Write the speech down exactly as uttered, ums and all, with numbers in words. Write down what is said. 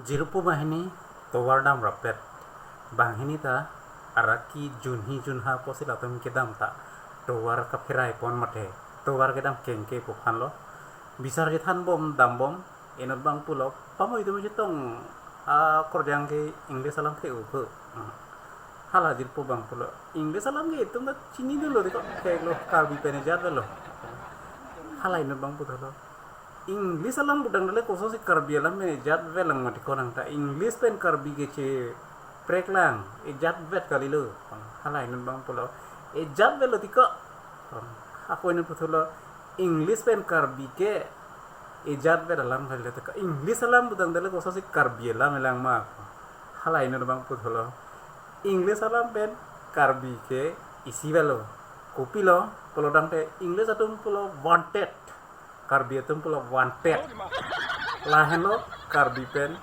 Jirpo banghini tovar dam rapet. Banghini ta araki junhi junha pusi latum kedam ta tovar kapherai pon mate, tovar kedam kengke pu aphan lo. Bisar chethan bom dam bom, inut abang pulo, pamo itum chetong akorjang ke English alam ke upu. Hmm. Hala jirpo abang pulo, English alam ke itum ta chini dolo, tiko theklo, Karbi pen ejat avelo. Hala inut abang puthotlo, English alam pudang dale kosonsi Karbi alam pen ejat avelang mati konang ta, English pen Karbi ke cheprek lang, ejat avet kalilo. Hala inut abang pulo, ejat avelo tiko. Ako inut puthotlo, English pen Karbi ke ejat avet alam kalilo tiko. English alam pudang dale kosonsi Karbi alam elang ma. Hala inut abang puthotlo, English alam pen Karbi ke isi avelo. Kopilo pulo tangte, English atum pulo wanted, Karbi atum pulo wanted. Lahenlo Karbi pen